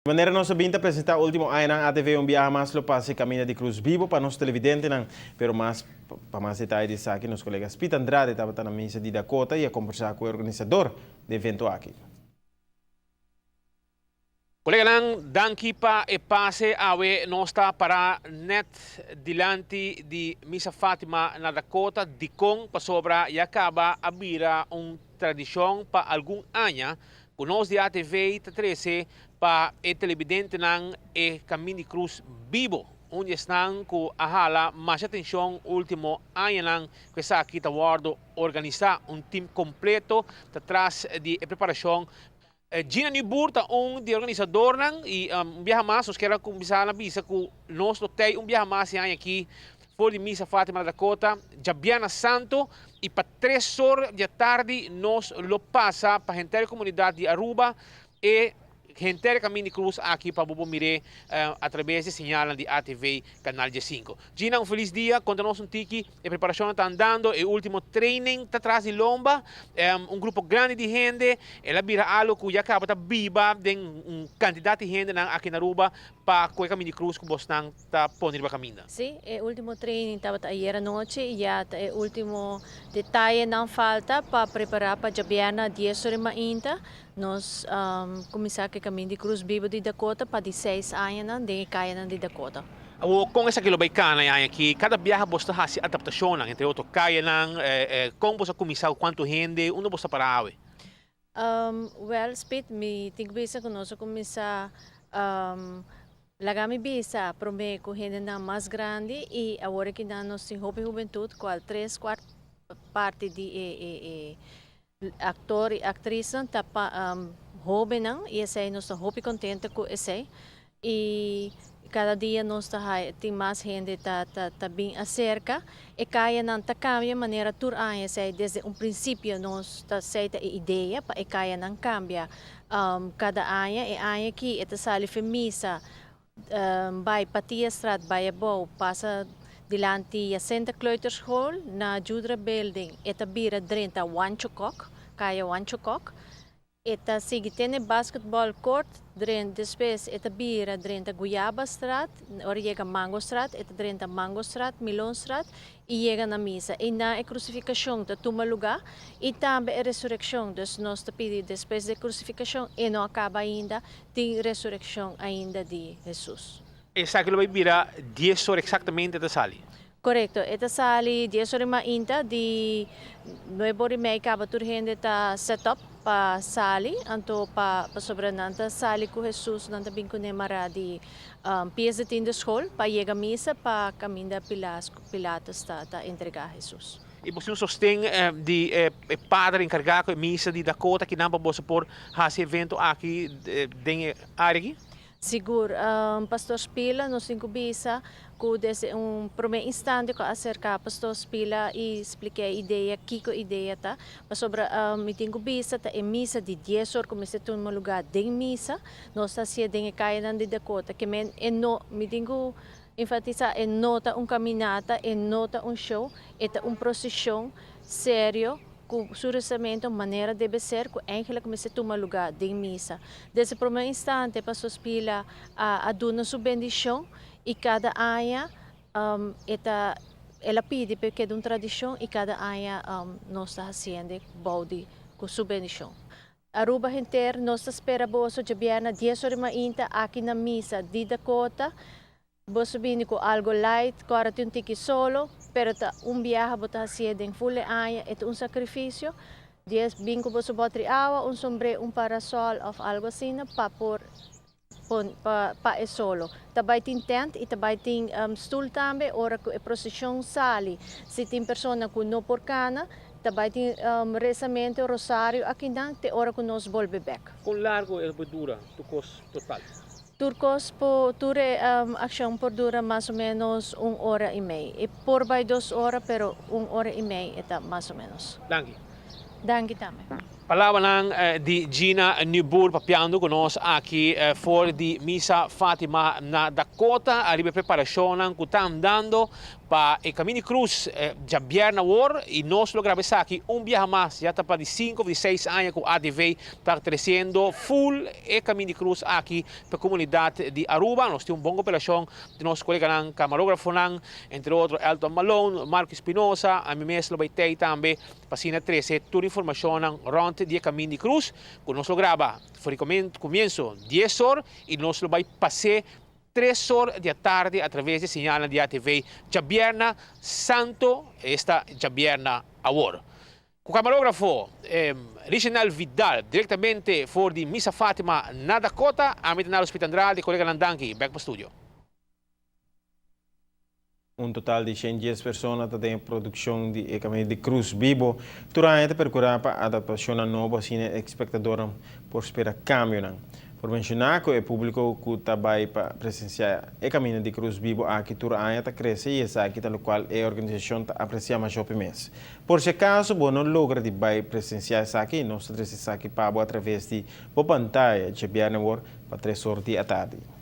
Manera nos a bin ta presenta ultimo añanan, ATV un biaha mas lo pasa e Caminda di Cruz bibo pa nos televidentenan. Pero mas pa mas detaye di esaki, nos colega Speed Andrade tabata na misa di Dakota y a conversa cu e organisador di evento aki. Coleganan, danki pa e pase. Awe nos ta para net dilanti di Misa Fatima na Dakota. Dicon? Pasobra ya caba a bira un tradicion pa algun aña cu nos di ATV ta trece pa e televidentenan e Caminda di Cruz bibo. Un di esnan cu a hala mas atencion ultimo añanan cu esaki ta wordo organisa. Un team completo ta tras di e preparacion. Gina Newboer ta un di organisadornan y un biaha mas nos kier a cuminsa na bisa cu nos lo tey un biaha mas e aña aki for di Misa Fatima na Dakota djabièrnè santo y pa 3 or di atardi nos lo pasa pa henter e comunidad di Aruba e henter Caminda di Cruz aki pa bo mira a traves di señal di ATV Canal 5. Gina, un feliz dia. Conta nos un tiki. E preparacion ta andando. E ultimo training ta tras di lomba. Un grupo grandi di hende. El a bira algo cu ya caba ta biba den un cantidad di hende aki na Aruba pa cu e Caminda di Cruz cu bosnan ta pone riba caminda. Si, e ultimo training tabata ayera nochi y ya e ultimo detayenan falta pa prepara pa diabierna 10 or mainta. Nos cuminsa cu Caminda di Cruz bibo di Dakota pa di 6 aña den caya di Dakota. O con esaki lo bay cana aki, cada biaha bo ta haci adaptacion, entre otro cayanan, con bo a cuminsa, cuanto hende, unda bo ta para awe? Well, Speed, mi tin cu bisa cu nos a cuminsa laga mi bisa prome cu hendenan mas grandi y awor cu nos tin hopi hubentud, cual tres cuart parti di e actor y actriz ta pa hobennan y esey nos ta hopi contento cu esey y cada dia nos ta tin mas hende ta bin acerca e cayanan ta cambia manera tur aña. Esey desde un principio nos ta acepta e idea pa e cayanan cambia cada aña. E aña aki e ta sali for misa bay Patiastraat, bay abou, pasa dilanti Jacinta Kleuterschool na Judra Building, e ta bira drenta Wancho Kok, Caya Wancho Kok. E ta sigui te basketball court, despues e ta bira drenta Guyabastraat, ora yega Mangostraat, e ta drenta Mangostraat, Milonstraat y yega na misa. Y na e crucificacion ta tuma luga y tambe e resureccion. Dus nos ta pidi despues di crucificacion e no a caba ainda, tin resureccion ainda di Jesus. Esaki lo bay bira 10 or exactamente ta sali. Correcto, e ta sali 10 or mainta, di 9 or y mei caba tur hende ta set up pa sali, anto pa sobre nan ta sali cu Jesus, nan ta bin cu ne mara di pies de tiende school, pa yega misa, pa caminda Pilatus ta entrega Jesus. Y bo sosten di padre encarga cu misa di Dakota cu nan pa bo por haci evento aki den area aki? Sigur, Pastor Spila, nos tin cu bisa, cu desde un prome instante cu acerca Pastor Spila y explica e idea, kico idea ta, pasobra mi tin cu bisa ta e misa di 10 or cu mester tuma luga den misa, nos ta haci'e den e cayanan di Dakota, kiermen e no, mi tin cu enfatisa, e no ta un caminata, e no ta un show, e ta un procesion serio, cu su rezamento manera debe ser, cu eigenlijk mester tuma luga den misa. Desde prome instante, Pastor Spila a duna su bendicion y cada aña el a pidi pasobra ta un tradicion y cada aña nos ta haciendo bou di cu su bendicion. Aruba henter, nos ta spera boso diabierna 10 or mainta aki na misa di Dakota. Boso bini cu algo light, awor tin un tiki solo, pero ta un biaha bo ta haci'e den full aña, e un sacrificio. Dies bin cu boso bot'i awa, un sombre, un parasol of algo asina, pa por pon, pa e solo. Tambe tin tent y tambe tin stoel tambe, ora cu e procesion sali. Si tin persona cu no por cana, tambe tin rezamento, rosario aki nan, te ora cu nos bolbe bek. Con largo e dura, tur cos total? Tur cos por tur accion por dura mas o menos un ora y mei. E por bay 2 ora, pero un ora y mei ta mas o menos. Danki. Danki tambe. Palabranan di Gina Newboer papiando ku nos aki for di Misa Fatima na Dakota ariba e preparashonnan ku ta andando pa e Camin'i Cruz djabièrnè awor i nos lo graba esaki un biaha mas. Ya ta pa di sinku of di seis aña ku ADV ta tresiendo full e Camin'i Cruz aki pa e komunidat di Aruba. Nos tin un bon koperashon di nos koleganan kamarografonan, entre otro Elton Malone, Marco Espinosa, ami mes lo bai tei tambe. Pa asina trece tur informacionnan rond di e Camin di Cruz cu nos lo graba for di comienzo dies or y nos lo bay pase tres or di atardi a traves di señalnan di ATV djabierna santo, esta djabierna awor. Cu camarografo Richenel Vidal directamente for di Misa Fatima na Dakota, ami ta Nalo Spit Andrade, coleganan danki, bek pa studio. Un total di 110 persona ta den e produkshon di e Kaminda di Krus Bibo. Tur aña ta perkurá pa adaptashonnan nobo asina e espektadornan por spera kambionan. Por menshoná ku e públiko ku ta bai pa presensiá e Kaminda di Krus Bibo aki tur aña ta krese i esaki ta lokual e organisashon ta apresiá mashopi mes. Por si akaso bo no logra di bai presensiá esaki, nos ta trese esaki pa bo atraves di bo pantaya djabièrnè wor pa tres or di atardi.